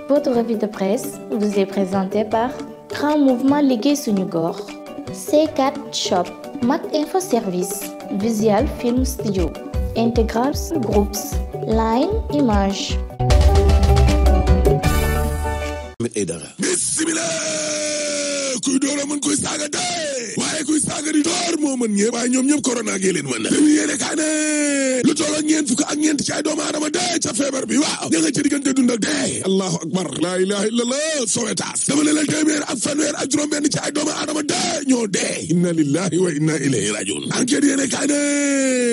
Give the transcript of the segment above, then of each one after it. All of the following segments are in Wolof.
Votre revue de presse vous est présentée par Grand Mouvement Liggéey Suñu Gox, C4 Shop, Mak Info Service, Visual Film Studio, Integral Groups, Line Image. kuy door a mën kuy saaga dee waaye kuy saaga di door moo mën ñëpp waaye ñoom ñëpp corona gi leen mën na dañu yéene kaa ne lu tolloo ñeent fukk ak ñeent ci ay doomu aadama dee ca feebar bi waaw ña nga ca diggante dund ak dee allahu akbar laa ilaha illallah Sowetaas dama ne la téeméer ak fanweer ak juróom-benn ci ay doomu aadama dee ñoo dee inna lillahi wa inna ilayhi rajiun enquête yéene kaa ne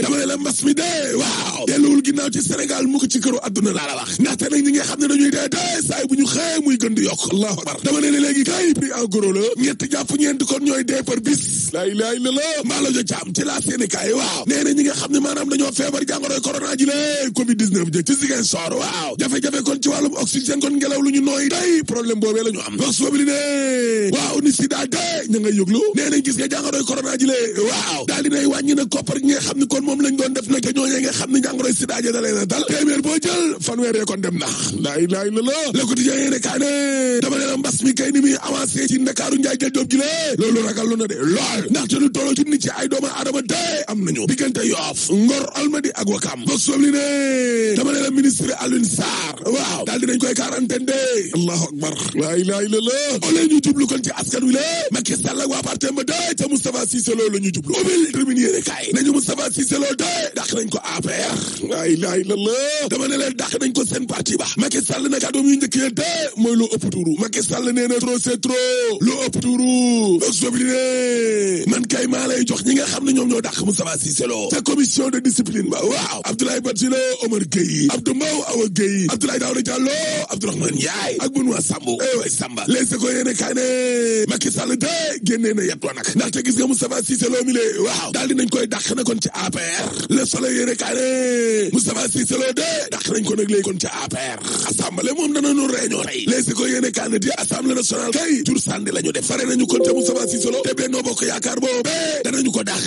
dama ne la mbas mi dee waaw delluwul ginnaaw ci Sénégal mu ko ci këru adduna laa la wax ndaxte nag ñi nga xam ne dañuy dee dee saay bu ñu xëy muy gën di yokk allahu akbar dama ne léegi kay prix en gros la ñett jàpp ñeent kon ñooy dee par bis laa ilaaha illallaah mbaalo jo caam ci la Sénégal waaw nee na ñi nga xam ne maanaam dañoo feebar jàngoroy corona ji lée covid 19 jë ci Ziguinchor waaw jafe-jafe kon ci wàllum oxygène kon ngelaw lu ñu nooy day problème boobee la ñu am wax soobli ne waaw ni si daa dee ña ngay yëglu nee nañ gis nga jàngoroy corona ji lée waaw daal dinay wàññi nag koppar gi nga xam ne kon moom lañ doon def nag te ñooñee nga xam ne jàngoroy sida ja da leen a dal téeméer boo jël fanweeree kon dem na laa ilaaha illallaah Le Quotidien yéene kaa ne dama ne la mbas mi kay ni muy avancé ci Ndakaaru njaay jël jóob gi lée loolu ragal lu na de lool ndaxte lu tolloo ci nit ci ay doomu aadama dee am nañu diggante Yoff Ngor Almadi ak Wakam boog soob li ne dama ne la ministre Alioune Sarr waaw daal dinañ koy quarantaine de allahu akbar laa ilaaha illallaah ole ñu jublu kon ci askan wi la Macky Sall ak waa partem ba dee ca Moustapha Cissé Lo la ñu jublu ubil tribune yéene kaay nañu Moustapha Cissé Lo dee dàq nañ ko APR laa ilaaha illallaah dama ne leen dàq nañ ko seen parti ba Macky Sall nag kàddoom yu njëkk ya dee mooy lu ëpp tuuru Macky Sall nee na trop c'est trop lu ëpp tuuru boog soob li ne man kay maa lay jox ñi nga xam ne ñoom ñoo dàq Moustapha Cissé Lo ca commission de discipline ba waaw Abdoulaye Badji Lo Omar Gueye Abdou Mbow Awa Gueye Abdoulaye Daouda Diallo Abdourahmane Ndiaye ak Benoît Sambou way Samba les ko yéene kaay ne Macky Sall de génnee na yet wa nag ndaxte gis nga Moustapha Cissé Lo mi le waaw daal dinañ koy dàq na kon ci APR Le Soleil yéene kaay ne Moustapha Cissé Lo de dàq nañ ko nag léegi kon ci APR assemblée moom danañu réunion tey les ko yéene kaay ne di assemblée nationale kay jur sànni la ñu def fare nañu kon ca Moustapha Cissé Lo te Benno Bokk Yaakaar boobu danañu ko dàq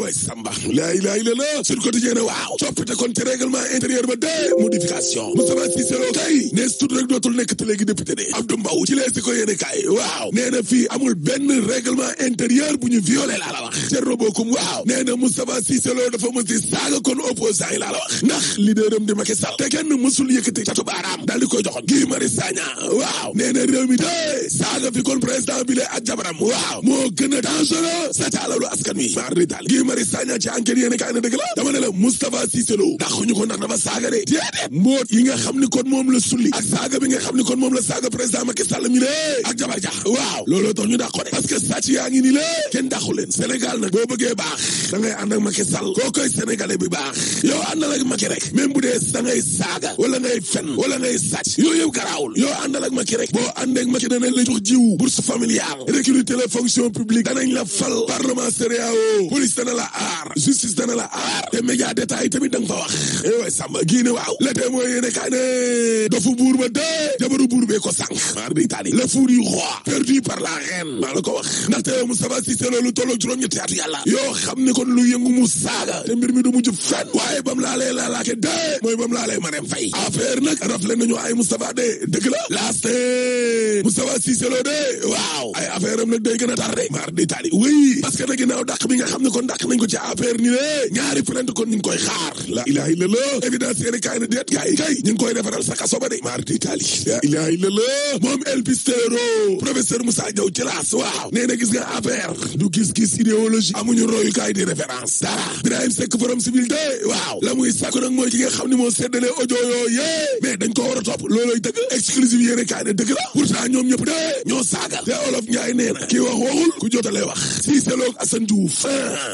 way Samba laa ilaaha illallaah Sud Quotidien ne waaw coppite kon ci règlement intérieur ba de modification Moustapha Cissé Lo kay nees tudd rek dootul nekk te léegi député de Abdou Mbow ci leesi ko yéene kaay waaw nee na fii amul benn règlement intérieur bu ñu violé laa la wax Thierno Bocoum waaw nee na Moustapha Cissé Lo dafa mës di saaga kon opposant yi laa la wax ndax leaderam di Macky Sall te kenn mësul yëkkati catu baaraam daal di koy joxoon Guy Marius Sagna waaw nee na réew mi de saaga fi kon président bi le ak jabaram waaw moo gën a dangereux sa caalalu askan wi maar di daal Guy Marius Sagna ci enquête yéene kaay na dëgg la dama ne la Moustapha Cissé Lo daxuñu ko ndax dafa saaga de déedéet mboot yi nga xam ni kon moom la sulli ak saaga bi nga xam ni kon moom la saaga président Macky Sall mi lée ak jabar ja waaw looloo tax ñu dàq ko de parce que sàcc yaa ngi ni lée kenn dàqu leen Sénégal nag boo bëggee baax da ngay ànd ak Macky Sall koo koy sénégalais bi baax yow àndal ak Macky rek même bu dee da ngay saaga wala ngay fen wala ngay sàcc yooyu yëpp garaawul yow àndal ak Macky rek boo ànd ak Macky danañ la jox jiw bourse familiale recruter la fonction publique danañ la fal parlement CEDEAO police dana la aar justice dana la aar te média d'état yi tamit da nga fa wax way Samba gii ne waaw la tee mooy yéene kaa ne dofu buur ba dee jabaru buur bee ko sànq maar di Italie le fou du roi perdu par la reine maa la ko wax ndaxte Moustapha Cissé Lo lu tolloog juróom-ñetti atu yàlla yoo xam ne kon lu yëngu mu saaga te mbir mi du mujj fenn waaye bam laalee laalaake dee mooy bam laalee Marème Faye affaire nag rafle nañu ay Moustapha de dëgg la laaste Moustapha Cissé Lo de waaw ay affaire am nag day gën a tardé maar di Italie oui parce que nag ginnaaw dàq bi nga xam ne kon dàq nañ ko ci affaire ni ne ñaari plainte kon ñu ngi koy xaar la ilaha illallah évidence yéene kaay na deet gaay kay ñu ngi koy defaral sa kaso ba de maar di Italie la ilaha illallah moom El Pistero professeur Moussa Diaw ci laas waaw nee na gis nga affaire du gis-gis idéologie amuñu royukaay di référence dara Birahim Seck forum civil de waaw la muy sàkku nag mooy ki nga xam ne moo séddale audio yooyee mais dañ ko war a topp looloy dëgg exclusive yéene kaay na dëgg la pourtant ñoom ñëpp de ñoo saaga te Olof Njaay nee na kii wax waxul ku jotalee wax Cissé Lo ak Assane Diouf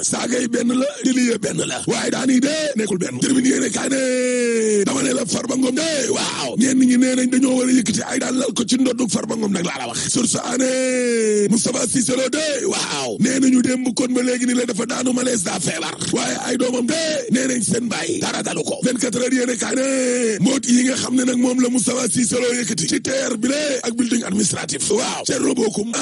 saaga yi benn la diliye benn la waaye daani de nekkul benn termine yéene kaay ne dama ne la Farba Ngom de waaw ñenn ñi nee nañ dañoo war a yëkkati ay daan lal ko ci ndoddu Farba Ngom nag laa la wax sur sa année Moustapha Cissé Lo de waaw nee nañu démb kon ba léegi ni la dafa daanu malaise daa feebar waaye ay doomam de nee nañ seen bàyyi dara dalu ko 24 heures yéene kaay ne mboot yi nga xam ne nag moom la Moustapha Cissé Lo yëkkati ci terre bi le ak building administratif administratif waaw Thierno Bocoum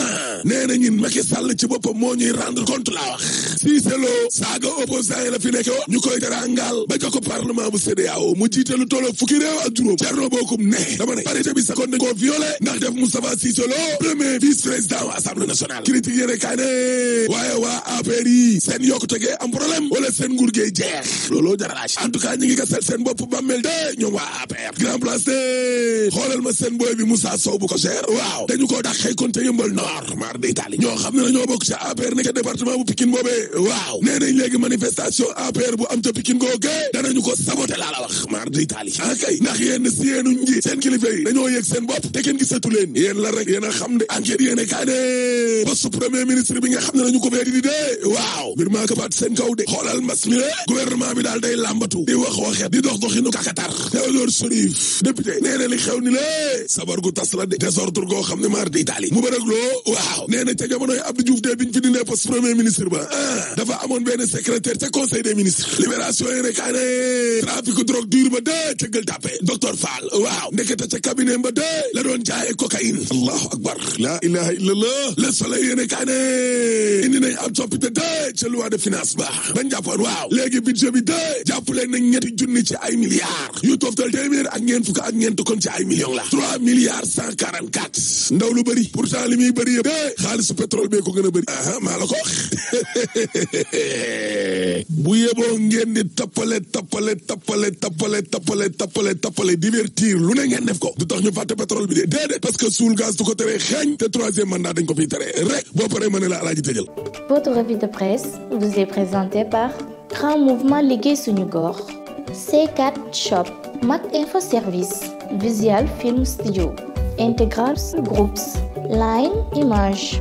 nee na ñun Macky Sall ci boppam moo ñuy rendre compte laa wax Cissé Lo saaga opposant yi la fi nekke ñu koy terangal ba jox ko parlement bu CEDEAO mu jiite lu tolloo fukki réew ak juróom Thierno Bocoum ne dama ne parité bi sa kon dañ koo violé ndax def Moustapha Cissé Lo premier vice-président wa Assemblée nationale critique yéene kaay ne waaye waa APR yi seen yokkute gee am problème wala seen nguur gee jeex looloo jaralaaj en tout cas ñi ngi gasal seen bopp bàmmeel de ñoom waa APR grand place de xoolal ma seen boy bi Moussa Sow bu ko cher waaw dañu koo dàqee kon te Yeumbeul Nord mar de Italie ñoo xam ne ñoo bokk ci APR nekk département bu Pikine boobee waaw nee nañ léegi manifestation APR bu am ca Pikine googe danañu ko saboté laa la wax mar de Italie kay ndax yéen si yéenu nji seen kilifa yi dañoo yëg seen bopp te kenn gisatu leen yéen la rek yéen a xam de enquête yéene kaa ne poste premier ministre bi nga xam ne nañu ko feeti di dee waaw mbir maa ko baat seen kaw de xoolal mas mi le gouvernement bi daal day làmbatu di wax waxet di dox doxinu kakatar Théodore Chérif député nee na li xew ni lé sabar gu tas la de désordre goo xam ne mar di Italie mu bërëg loo waaw nee na ca jamonoy Abdou Diouf de biñ fi dindee poste premier ministre ba dafa amoon benn secrétaire ca conseil des ministres libération yéene kaa ne trafic drogue dure ba de ca Gueule Tapée docteur Fall waaw ndekete ca cabinet ba de la doon jaay cocaïne allahu akbar la ilaha illallah le soleil yéene kaa ne indi nañ ab coppite de ca loi de finance ba bañ jàppoon waaw léegi budget bi de jàppale nañ ñetti junni ci ay milliards yu toftal téeméer ak ñeent fukk ak ñeent kon ci ay millions la 3 milliards 144 ndaw lu bëri pourtant li muy bëri yëpp de xaalisu pétrole bee ko gën a bëri maa la ko wax bu yeboo ngeen di tappale divertir lu ne ngeen def ko du tax ñu fàtte pétrole bi de déedéet parce que suul gaz du ko tere xeeñ te troisième mandat dañ ko fiy tere rek boo paree ma ne la alaaji tëjal. Votre revue de presse vous est présentée par Grand Mouvement Liggéey Suñu Gox, C4 Shop, Mac Info Service, Visual Film Studio, Integral Groups, Line Image.